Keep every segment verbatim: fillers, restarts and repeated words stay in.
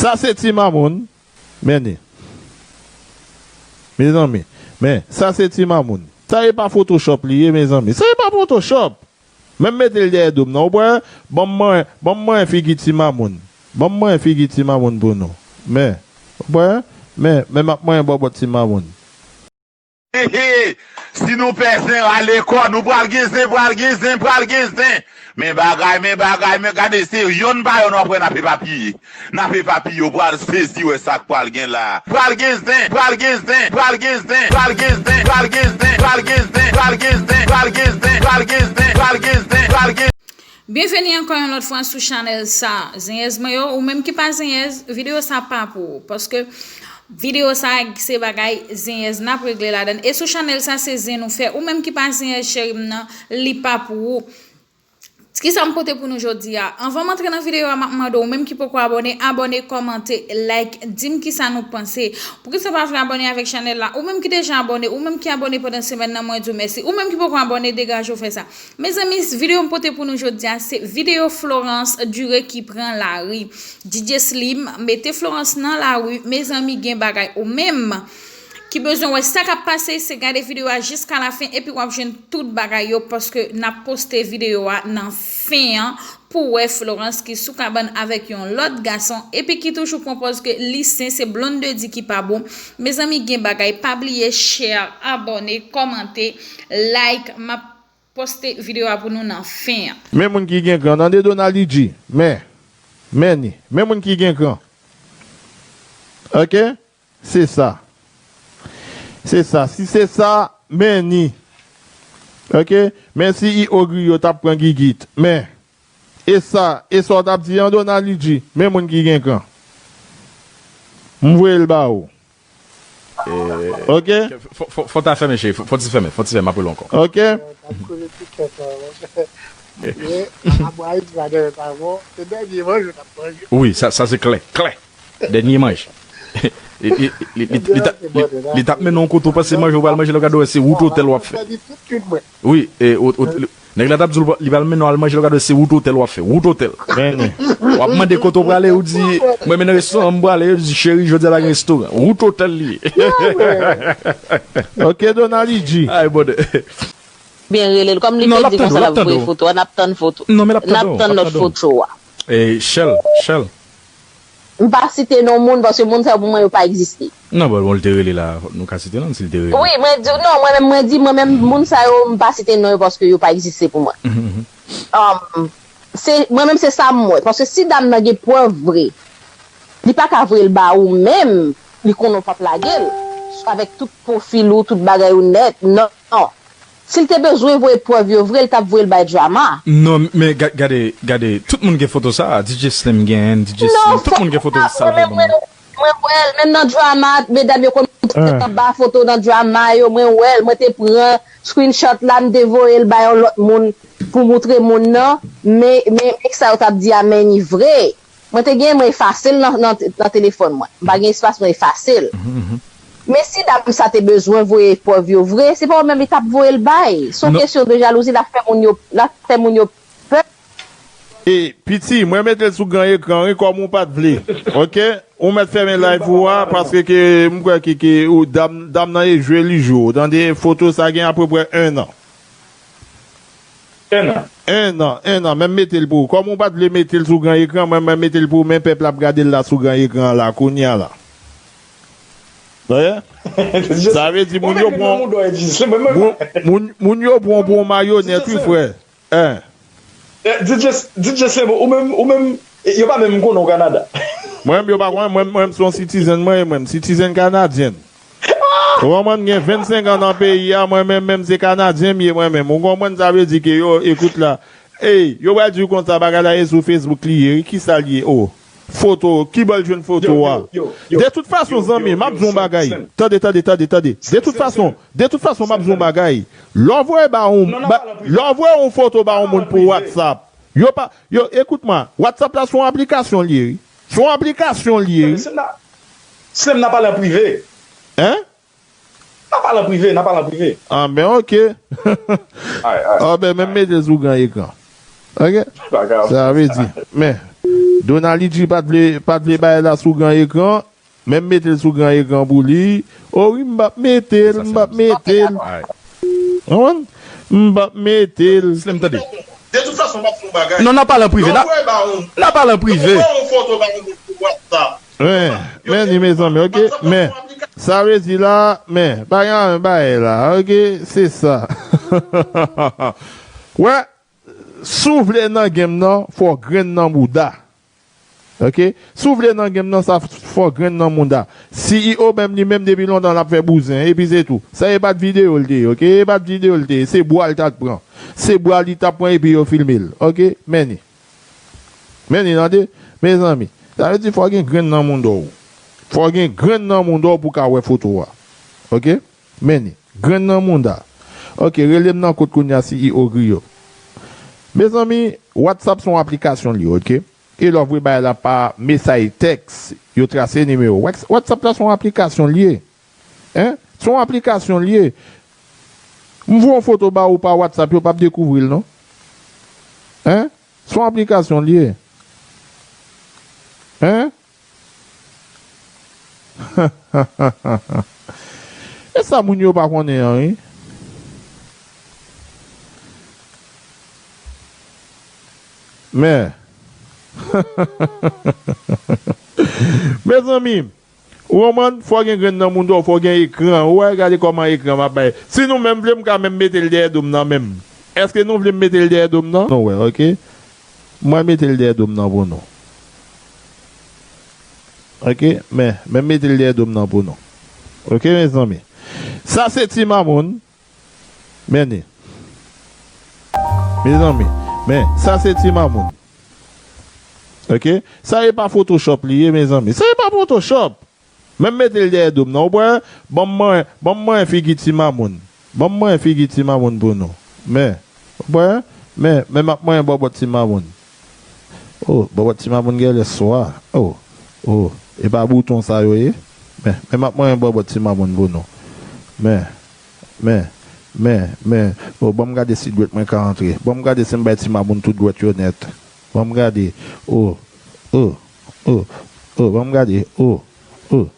Sa se ti mamoun. Men ni. Mezanmi. Men, sa se ti mamoun. Sa e pa Photoshop li ye, mezanmi. Sa e pa Photoshop. Men m mete l dèyè do m nan. Ou wè? Ban m manyen, ban m manyen figi ti mamoun. Ban m manyen figi ti mamoun pou nou. Men, ou wè? Men, men m ap manyen bòbòt ti mamoun. He, he. Si nou pè zen, rale kò nou, pral gen zen, pral gen zen, pral gen zen. Men bagay, men bagay, men gade, se yonn pa yonn w ap wè n ap epapiye. N ap epapiye, w pral sezi wè sa k pral gen la. Pral gen zen, pral gen zen, pral gen zen, pral gen zen, pral gen zen, pral gen zen, pral gen zen, pral gen zen, pral gen zen, pral gen zen, pral gen zen, pral gen zen, pral gen zen. Byenveni ankò yon lòt fwa sou chanèl sa. Zenyèz mwen yo, ou menm ki pa zenyèz, videyo sa pa pou ou. Paske videyo sa se bagay zenyèz n ap regle ladan l. E sou chanèl sa se zen nou fè. Ou menm ki pa zenyèz cheri m nan, li pa pou ou. Kisa m pote pou nou jodi a? Anvan m antre nan videyo a, m ap mande w, ou menm ki poko abòne, abòne, kòmante, like, di m kisa nou panse. Poukisa w pa vle abòne avèk chanèl la? Ou menm ki deja abòne, ou menm ki abòne pandan semèn nan, mwen di w mèsi. Ou menm ki poko abòne, degaje w fè sa. Mezanmi, videyo m pote pou nou jodi a, se videyo Florence Duré ki pran lari. D J Slim mete Florence nan lari. Mezanmi, gen bagay ou menm ki bezwen wè sa k ap pase, se gade videyo a jiska lafen epi w ap jwenn tout bagay yo, paske n ap poste videyo a nan fen an pou wè Florence ki sou kabann avèk yon lòt gason epi ki toujou pran pòz ke li sen, se Blondedy ki pa bon. Mezanmi, gen bagay, pa bliye share, abòne, kòmante, like, m ap poste videyo a pou nou nan fen an. Men moun ki gen kran, tande Donald G. Men, men ni. Men moun ki gen kran. Ok? Se sa. Se sa. Si se sa, men ni. Ok? Men si I O Griyo t ap pran gigit. Men, e sa, e sa w t ap di an, Donald G. Men moun ki gen kran. M voye l ba ou. Ok? Fò, fò, fò ta fèmen, cheri. Fò, fò ti fèmen. Fò ti fèmen, m ap rele w ankò. Ok? Wi, sa, sa se klè. Klè. Dènye manje. Li, li, li, li, li, li t ap, li, li, li t ap mennen w kote w panse manje, ou pral manje, lè w gade w se wout otèl w ap fè. Wi, e, o, o, li, nèg la t ap di w li pral mennen w al manje, lè w gade w se wout otèl w ap fè. Wout otèl. W ap mande kote w prale, ou di, mwen mennen restoran m prale, yo di, cheri, jodi a pa gen restoran. Wout otèl li ye. Ok, Donald G. Ay, bòdè. Byen rele l. Kòm li te di konsa l ap voye foto a, n ap tann foto. N ap tann lòt foto a. Shell, Shell. M pa site non moun, paske moun sa yo pou mwen yo pa egziste. Non, bon, bon, li te rele la, nou ka site non, si li te rele. Wi, mwen di, non, mwen menm, mwen di, mwen menm, moun sa yo, m pa site non yo, paske yo pa egziste pou mwen. Um, se, mwen menm, se sa m wè. Paske si dam nan gen prèv vre, li pa ka voye l ba ou menm, li konnen w p ap lage l. Avèk tout pwofil ou, tout bagay ou nèt, non. Si l te bezwen voye prèv yo vre, l t ap voye l bay Drama. Non, men ga-, gade, gade, tout moun gen foto sa a. D J Slim gen, D J Slim, tout moun gen foto sa a. Mwen, mwen, mwen wè l, menm nan Drama, medam yo konn anba foto nan Drama yo, mwen wè l, mwen te pran screenshot la, m te voye l bay yon lòt moun pou moutre moun nan, men, men, men sa yo t ap di a, men li vre. Mwen te gen, mwen efase l nan, nan, nan telefòn mwen. M pa gen espas, mwen efase l. Men si dam sa te bezwen voye prèv yo vre, se pa ou menm li t ap voye l bay. Se yon kesyon de jalouzi, l ap fè moun yo, l ap fè moun yo pè. E, piti, mwen mete l sou gran ekran, wi, kòm ou pa t vle. Ok? Ou mèt fèmen live ou a, paske ke, m kwè ke, ke, ou, dam, dam nan e jwe li jwe w. Tande, foto sa gen apeprè en an. En an. En an, en an, men m mete l pou ou. Kòm ou pa t vle mete l sou gran ekran, mwen, mwen mete l pou ou, men pèp la ap gade l la sou gran ekran la, kounye a la. Tande? Sa vle di moun yo pran, moun, moun, moun yo pran w pou yon mayonèt, wi, frè. Hein. Eh, D J, D J Slim, ou menm, ou menm, eh, yo pa menm konnen w Kanada. Mwen menm, yo pa konnen, mwen, mwen menm se yon citizen, mwen, mwen, citizen kanadyen. Ou konprann, m gen vennsenk an nan peyi a, mwen menm, menm se kanadyen m ye, mwen menm. Ou konprann, sa vle di ke yo, ekout la. Ey, yo pral di w konsa, bagay la e sou Facebook li ye, wi, kisa l ye, o. Foto, ki bò l jwenn foto a? De tout fason, zanmi, m ap di w yon bagay. Tande, tande, tande, tande. De tout fason, de tout fason, m ap di w yon bagay. Lè w voye ba yon, lè w voye yon foto ba yon moun pou WhatsApp, yo pa, yo, ekout mwen, WhatsApp la se yon aplikasyon l ye, wi. Se yon aplikasyon l ye, wi. Slim, n a pale an prive. Hein? N a pale an prive, n a pale an prive. Ah, ben, ok. Ah, ben, men m mete l sou gran ekran. Ok? Sa vle di, men, Donali di pa t vle, pa t vle bay la sou gran ekran. Men m mete l sou gran ekran pou li. O wi, m p ap mete l, m p ap mete l. Konprann? M p ap mete l. Slim, tande. De tout fason, m ap fè yon bagay. Non, n a pale an prive. N a, n a pale an prive. Mwen, men ni, mezanmi, ok? Men, sa vle di la, men, pa gen anyen bay la, ok? Se sa. Wè, si w vle nan game nan, fò grenn nan bouda. Ok? Si w vle nan game nan, sa fò grenn nan mouda. C E O menm li menm depi lontan l ap fè bouzen, epi se tou. Sa e pa t videyo l te ye, ok? E pa t videyo l te ye, se bwa l t ap pran. Se bwa li t ap pran epi yo filme l, ok? Men ni. Men ni, tande? Mezanmi, sa vle di fò gen grenn nan mouda w. Fò gen grenn nan mouda w pou w ka wè foto a. Ok? Men ni. Grenn nan mouda. Ok, rele m nan kot kounye a C E O Griyo. Mezanmi, WhatsApp se yon aplikasyon li ye, ok? E lè w voye bagay la pa mesaj tèks, yo trase nimewo. Whats-, WhatsApp la se yon aplikasyon li ye. Hein? Se yon aplikasyon li ye. M voye yon foto ba ou pa WhatsApp, yo p ap dekouvri l non. Hein? Se yon aplikasyon li ye. Hein? E sa moun yo pa konnen an, wi. Men. Mezanmi, ou konprann, fò gen grenn nan moun, fò gen ekran. Ou wè, gade kòman ekran m ap bay. Si nou menm vle, m ka menm mete l dèyè do m nan menm. Èske nou vle m mete l dèyè do m nan? Nou wè, ok. Mwen mete l dèyè do m nan pou nou. Ok, men, men mete l dèyè do m nan pou nou. Ok, mezanmi. Sa se Ti Mamoun. Men ni. Mezanmi, men, sa se Ti Mamoun. Ok? Sa e pa Photoshop li ye, mezanmi. Sa e pa Photoshop. Men m mete l dèyè do m nan. Ou wè, ban m manyen, ban m manyen figi Ti Mamoun. Ban m manyen figi Ti Mamoun pou nou. Men, ou wè, men, men m ap manyen bòbòt Ti Mamoun. Oh, bòbòt Ti Mamoun genlè swa. Oh, oh, e pa bouton sa yo ye. Men, men m ap manyen bòbòt Ti Mamoun pou nou. Men, men, men, men, oh, ban m gade si dwèt mwen ka antre. Ban m gade si m bay Ti Mamoun tout dwèt yo nèt. Ban m gade. Oh, oh, oh, oh, ban m gade. Oh, oh.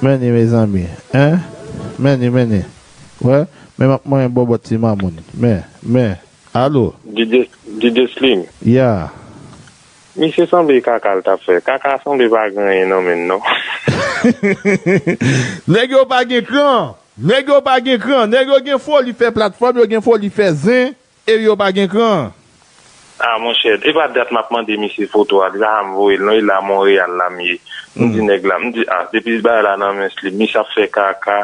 Men ni, mezanmi. Hein? Men ni, men ni. Wè, men m ap manyen bòbòt Ti Mamoun. Men, men. Alo? D J, D J Slim. Ya. Misye sanble kaka l t ap fè. Kaka sanble pa gen anyen nan men l non. Nèg yo pa gen kran. Nèg yo pa gen kran. Nèg yo gen foli fè platfòm, yo gen foli fè zen. Epi yo pa gen kran. Ah, monchè, e pa dat m ap mande misye foto a, deja m voye l non, e la Monreyal la m ye. M di nèg la, m di, ah, depi bagay la nan men Slim, misye ap fè kaka.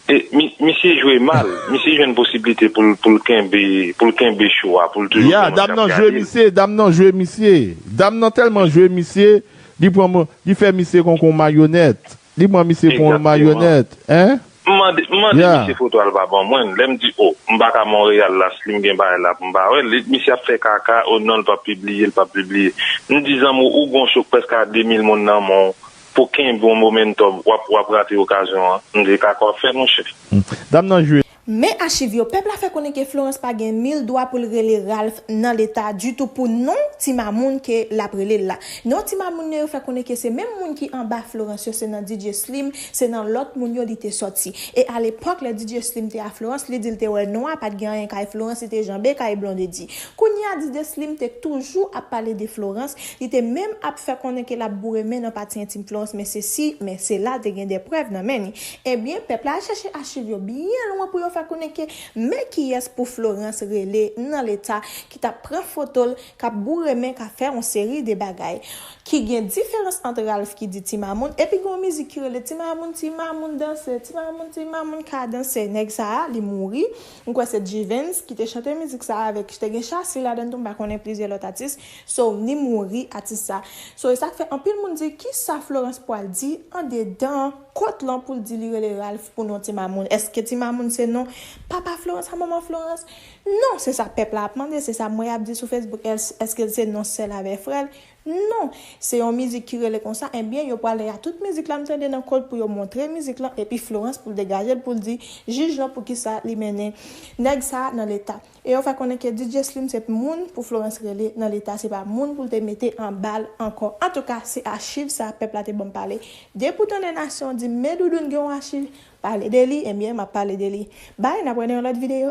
E, mi-, misye jwe mal, misye jwenn posiblite pou l, pou l kenbe, pou l kenbe cho a, pou l toujou... Ya, dam nan jwe misye, dam nan jwe misye. Dam nan tèlman jwe misye, li pran, li fè misye kon, kon mayonèt. Li pran misye pou yon mayonèt, hein? M mande, m mande misye foto a, l pa ban mwen. Lè m di, oh, m pa ka Monreyal la, Slim gen bagay la pou m pa wè l. Li, misye ap fè kaka, oh non, l p ap pibliye, l p ap pibliye. M di, zanmi w, ou gon chok prèske a de mil moun nan men w, pou kenbe yon momentum, w ap, w ap rate okazyon an. M di, kaka w ap fè, monchè. Dam nan jwe. Men achiv yo, pèp la fè konnen ke Florence pa gen mil dwa pou l rele Ralph nan leta ditou pou non Ti Mamoun ke l ap rele l la. Non Ti Mamoun nan yo fè konnen ke se menm moun ki anba Florence yo, se nan D J Slim, se nan lòt moun yo li te sòti. E alepòk, lè D J Slim te a Florence, li di l te wè non a, pa t gen anyen kay Florence, li te janbe kay Blondedy. Kounye a, D J Slim te toujou ap pale de Florence, li te menm ap fè konnen ke l ap boure men nan pati entim Florence, men se si, men se la, te gen de prèv nan men li. Ebyen, pèp la al chèche achiv yo byen lwen pou yo fè konnen ke men kiyès pou Florence rele nan leta ki t ap pran foto l, k ap boure men, k ap fè yon seri de bagay. Ki gen diferans ant Ralph ki di Ti Mamoun, epi gen yon mizik ki rele Ti Mamoun, Ti Mamoun danse, Ti Mamoun, Ti Mamoun ka danse. Nèg sa a, li mouri. M kwè se Jivens ki te chante mizik sa a avèk, te gen Shassly ladan l tou, m pa konnen plizyè lòt atis. So, li mouri, atis sa. So, e sa k fè anpil moun di, kisa Florence pral di andedan kont lan pou l di li rele Ralph pou non Ti Mamoun? Èske Ti Mamoun se non papa Florence ak manman Florence? Non, se sa pèp la ap mande, se sa m wè y ap di sou Facebook, èske l se non sè l avèk frè l? Non, se yon mizik ki rele konsa, ebyen, yo pral lè a tout mizik la m tande nan kòd pou yo montre mizik lan, epi Florence pou l degaje l pou l di jij lan poukisa li mennen nèg sa a nan leta. E yo fè konnen ke D J Slim se moun pou Florence rele nan leta, se pa moun pou l te mete anba l ankò. Antouka, se achiv sa pèp la te ban m pale. Depi w tande nasyon di men Doudoune gen yon achiv, pale de li, ebyen, m ap pale de li. Bye, n ap wè nan yon lòt videyo.